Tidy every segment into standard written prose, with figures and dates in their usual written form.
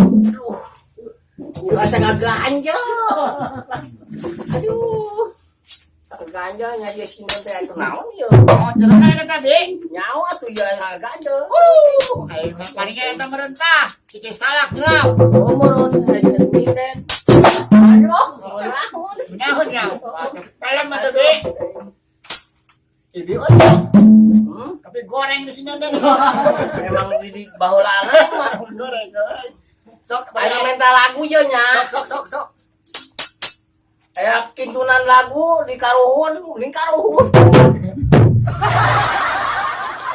Aduh. Kudu asa ngaganjel. Aduh. Ngaganjel nya dia sinden teh atuh naon ieu? Oh, jerona eta tadi. Nyawa atuh ieu ngaganjel. Ayo paling eta merentah. Cicih salak gelau. Oh, moron sinden. Aduh, naon? Naon ya? Kalem atuh, Bi. Ibi ojo. Hmm? Tapi goreng di sini dan. Memang di baheulana mah. Goreng. Sok, Ayo minta lagu ye nya. Sok, sok, sok, sok. Aya kintunan lagu di karuhun, di karuhun.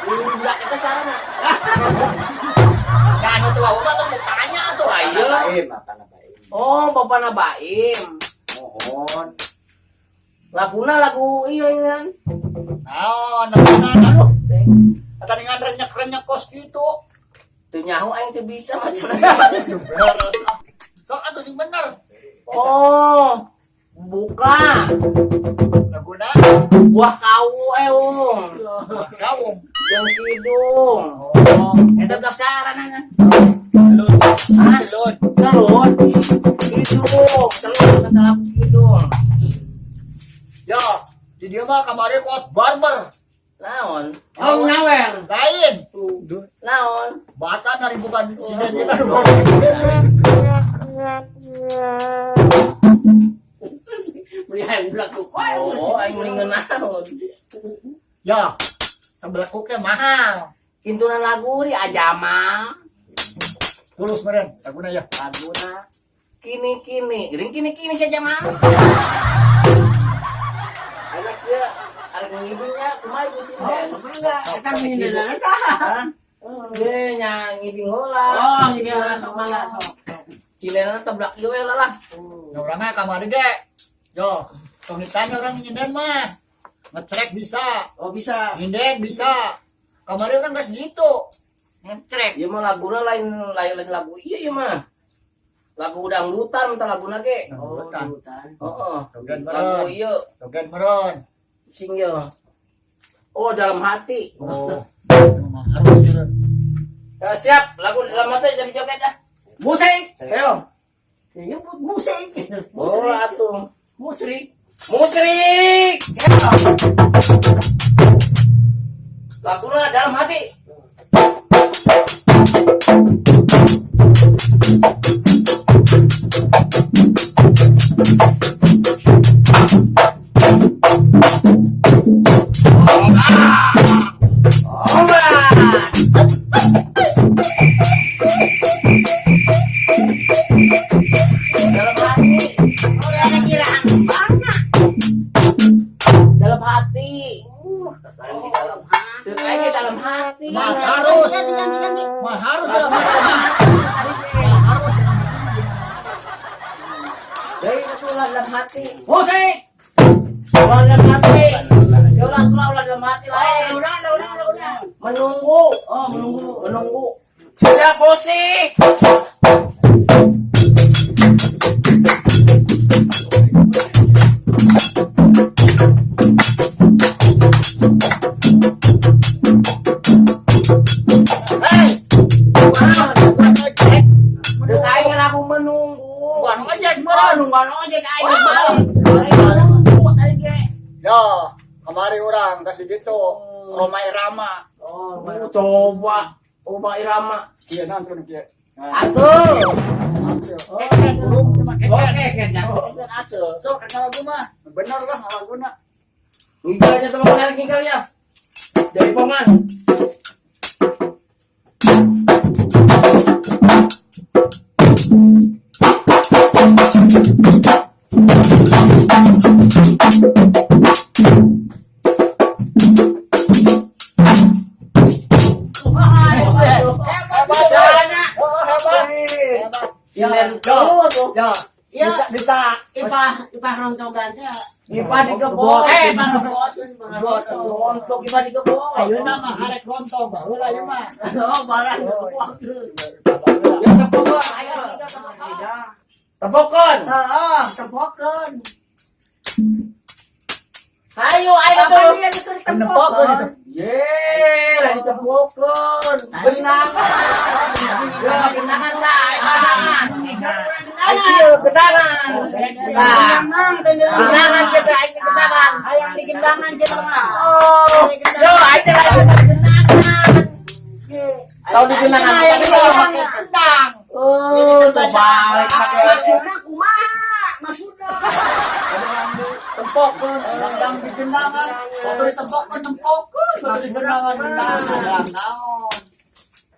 Udah kita sarana. Dan itu aku mah tuh tanya tuh ayo. Baim, apa Baim? Oh, Bapana Baim. Mohon. Laguna lagu iya kan. Oh, nana aduh. Kata dengan renyek-renyek kos gitu. Teu nyaho aing teu bisa macam. Sok atuh sing bener. Oh, buka. Laguna Buah kau eung. kawung. Jeung kidung. Oh, Eta budak saranana. selun. Hah? Selun. Selun. Kidung, selun kata lagu kidung. Ya, di dia mah kamari kuat barber. Naon? Oh, nyawer. Lain. Naon? Bahkan dari bukan sinden kita Belian belakang. Oh, aing meuni ngenaon. Ya, sebelah kuknya mahal. Kintunan lagu di ajama. Tulus meren, laguna ya. Laguna kini-kini, gering kini-kini saja mah. Anak ieu arek ngibingnya kumaha ibu Oh, sinden? enggak. Eta mindeuna saha? Hah? Ge nya ngibing heula. Oh, ngibing heula sok mangga sok. Cindenna teblak ieu we lah. Ya orangnya kamari ge. Yo, tong ditanya orang nyinden mah. Ngecrek bisa, Oh, bisa. nyinden bisa. Kamari orang geus gitu. Ngecrek. Ieu mah laguna lain lain lain lagu ieu ieu mah. Lagu dangdutan entah laguna ge. Oh, Dangdutan. dangdutan. Heeh. Joget Lagu meren, ieu joget meren. sing ieu. Oh, dalam hati. Oh, harus meren. Ya, siap, lagu dalam hati jadi joget dah. Musik. Ayo. Nyebut musik. Oh, atuh. Musrik. Musrik. Laguna dalam hati. Alright. Dalam hati. Oh, ada kiraan mana? Dalam hati. Sekarang di dalam hati. Kayaknya dalam hati. Mah harus. Ganti, ganti, ganti. Mah harus dalam hati. Mah harus dalam hati. Jadi itu ulah dalam hati. Musik. Ulah dalam hati. Ya ulah ulah ulah dalam hati Oh, lain. udah, udah, udah, udah, udah. Menunggu. Oh, menunggu. Menunggu. Siap musik. Hei, Wah, bukan ngecrek. Deuk aing lagu menunggu. Bukan ojek Oh, meren. nungguan ojek aing Wah. balik. Aing menunggu tadi ge. Ya, kemari orang kasih gitu. Roma Irama. Oh, Coba Coba Irama. Iya, nanti kieu. Atuh. Keken, belum cuma keken. Oke, kan jangan atuh. Sok kenal lagu mah. Bener lah laguna. Ngigalnya sama kenal ngigal ya. Jaipongan. Sana. Oh, hebat. Hebat. Silen tuh. Ya, Ya. bisa bisa Ipah, ipah rontogan teh. Ipah digebot. Eh, Ipah rontogan, ipah rontogan. Rontok ipah digebot. Ayeuna mah harek rontok baheula ieu mah. Oh, barang digebot. Ya tepokon, ayo. Tepokon. Heeh, tepokeun. Ayo, ayo Apa tuh. dia itu Tepokeun ditepokeun? itu. Ye, lagi tepokon. Gendangan. Ya, gendangan dah, gendangan. Ayo gendangan. Gendangan, Gendangan kita, ayo gendangan. Hayang di gendangan cenah mah. Oh, yo, ayo lagi gendangan. Tahu di gendangan Hayang di gendangan. Gendang. Oh, terbalik pakai. Maksudna kumaha? Maksudna. Tempokeun, gendang di gendangan. Waktu ditempokeun tempokeun, waktu di gendangan gendangan. Naon?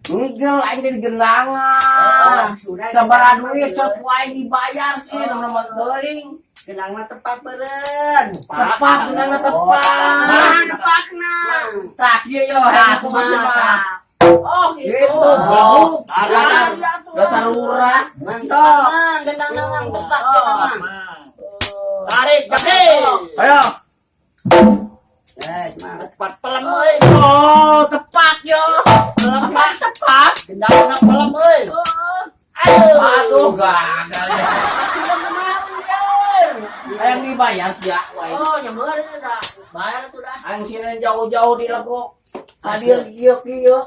Ngigel aing teh di gendangan. Sabaraha duit cok ku aing dibayar sih nama-nama teuing. Gendang mah tepat beureun. Tepak gendangna tepak. Nah, tepakna. Tak ieu yo hayang aku masih mah. Oh, gitu. Gitu, goblok. Dasar Dasar lurah. Mantap. Mang, gendang mang tepat cenah mah. Tarik, jadi. Ayo. Eh, semangat. Tepat pelem euy. Oh, tepak yo. Tepat, Tepak. Gendangna pelem euy. Aduh, aduh gagal ya. Maksudna kumaha anjeun? Hayang dibayar sih ya, wae. Oh, nyameur dah. Bayar tuh dah. Aing sini jauh-jauh di legok. Hadir kieu kieu.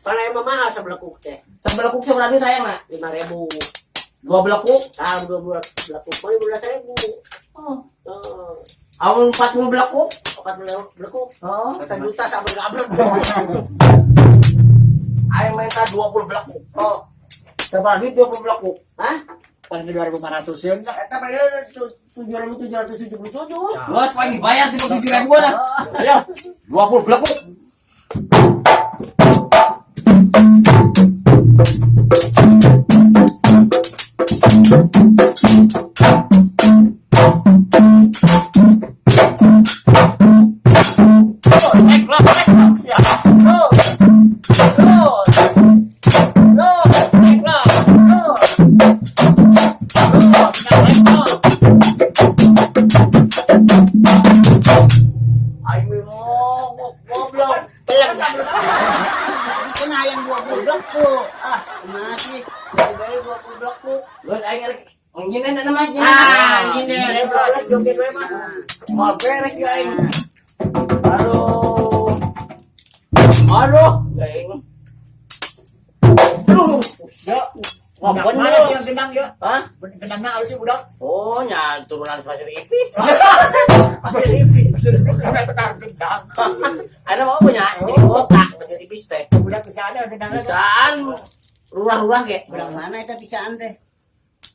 Pan emang mahal sebelekuk teh. Sebelekuk sabaraha duit hayang na? 5.000. Dua belekuk. Ah, dua belekuk mah 15.000. Oh. Oh, Amun 40 belekuk. 40 belekuk. Oh. 1 juta sabar-sabar. Aing minta 20 belekuk. Oh, Sabaraha duit 20 belekuk? hah? Paling 2500 yeun. Eta paling 7.777. Bos, paling dibayar 37 ribu dah. Ayo, 20 belekuk. Naik lah, naik lah, siap. Terus, terus, terus, naik lah, terus, terus, naik lah. Aing mogok goblok. Belum, Tadi kan hayang 20 blekuk. Ah, kumaha sih? Dibayar 20 blekuk. Bos, aing ngerek nginen namanya. Ah, nginen. Joget we mah. Mau beres ya aing. Aduh. Aduh, aing. Aduh, Ya, wah budak bener. mana sih yang gendang ya? Hah? Gendangnya halus sih budak. Oh, nya turunan Pasir Ipis. Pasir ipis. Pasir ipis sampai tekan gendang. Ada mau punya jadi kota Pasir Ipis teh. Budak bisa ada gendangnya. Bisaan rurah-rurah ge. Urang mana eta bisaan teh?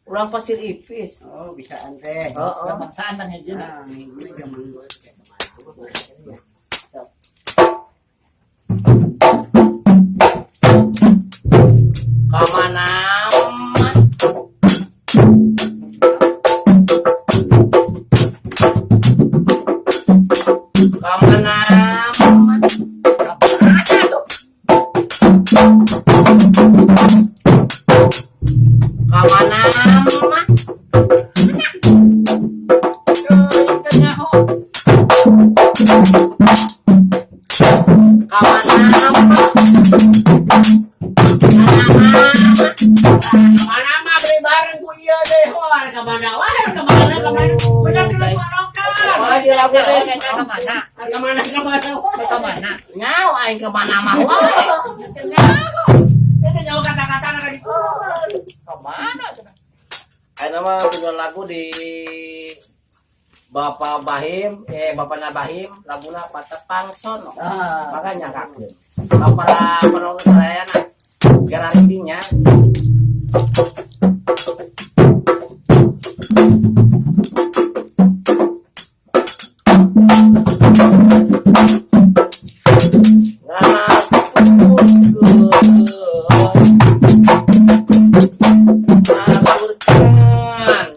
Urang Pasir Ipis. Oh, bisaan teh. Heeh. Gampang saan tang hiji. Nah, ini zaman gue. Kamana mah? Kamana mah? Mana tuh? Kamana mah? Tengah ho. Kamana mah? Kamana mah? Kamana mah beli bareng ku ieu deh. Wah, kamana wae, kamana kamana. Bener dulu marokan. Makasih lagu teh. Kemana? Kamana kamana wae. Kemana? Nyau aing kemana mah wae. Itu jauh kata-kata nak ditu. Kemana? Ayeuna mah punya lagu di Bapak Bahim, eh Bapak Nabahim, laguna Patepang Sono. Ah. Makanya kakeun. Ka para penonton sadayana garantinya. Ngaturkeun.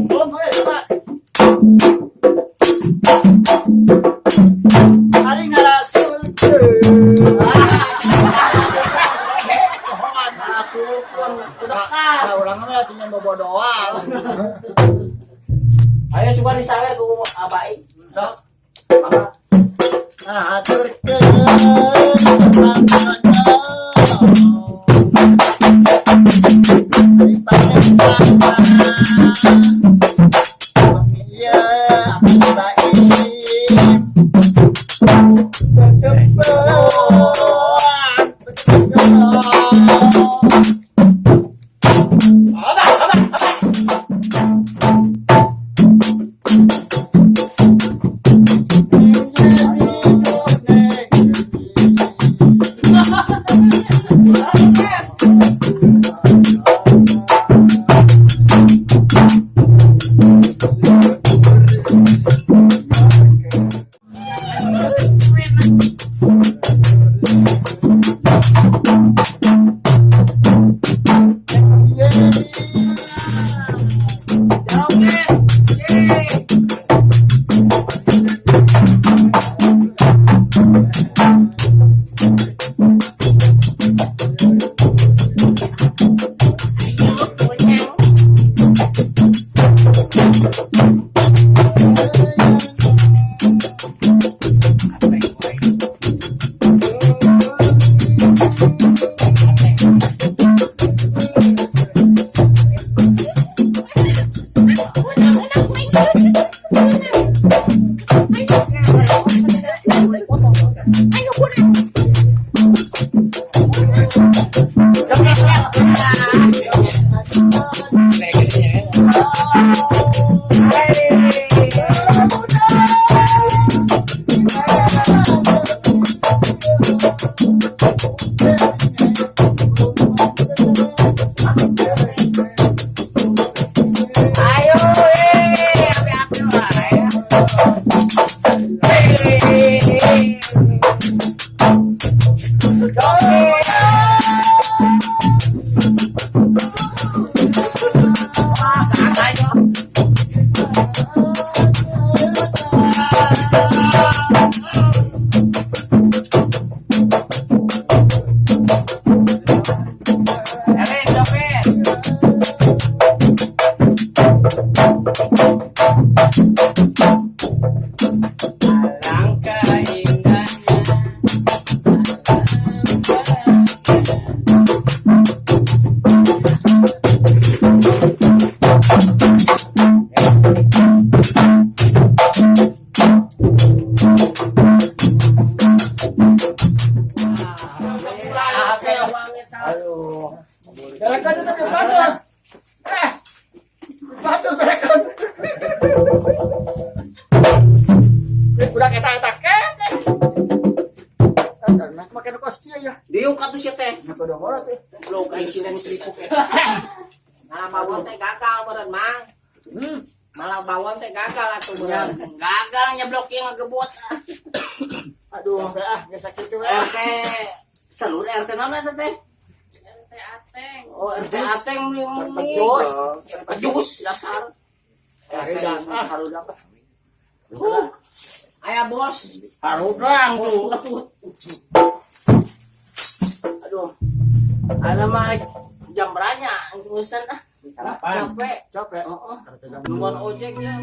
Belum, eh, Pak. Hari ngarasulkeun. Ngasulkeun sedekah. Nah, urang mah langsung bobodoan. Ayo coba disawer ku Abai. Sok. Apa? Ngaturkeun tepang sono. Ari panjang. Joki. Wah, gagal yo. Erin, Joki. Alangkah indahnya. Aduh. Berekan itu ke batur. Eh. Batur berekan. Budak eta eta kene. Makan kos kieu ya. Diuk atuh sia teh. Nyapa dong orang teh. Goblok aing sina selipuk eta. Malah bawon teh gagal meureun, Mang. Malah bawon teh gagal atuh meureun. Gagal nyeblok ieu ngegebot. Aduh, ah, geus sakitu we. RT seluruh RT naon eta teh? RT Ateng. Oh, RT Ateng Pejus. Pejus dasar. Harudang. Harudang. Aya bos. Harudang tuh. Aduh. Ada mah jam beranya urusan ah. Sarapan. Capek. Capek. Heeh. Nungguan ojek ya.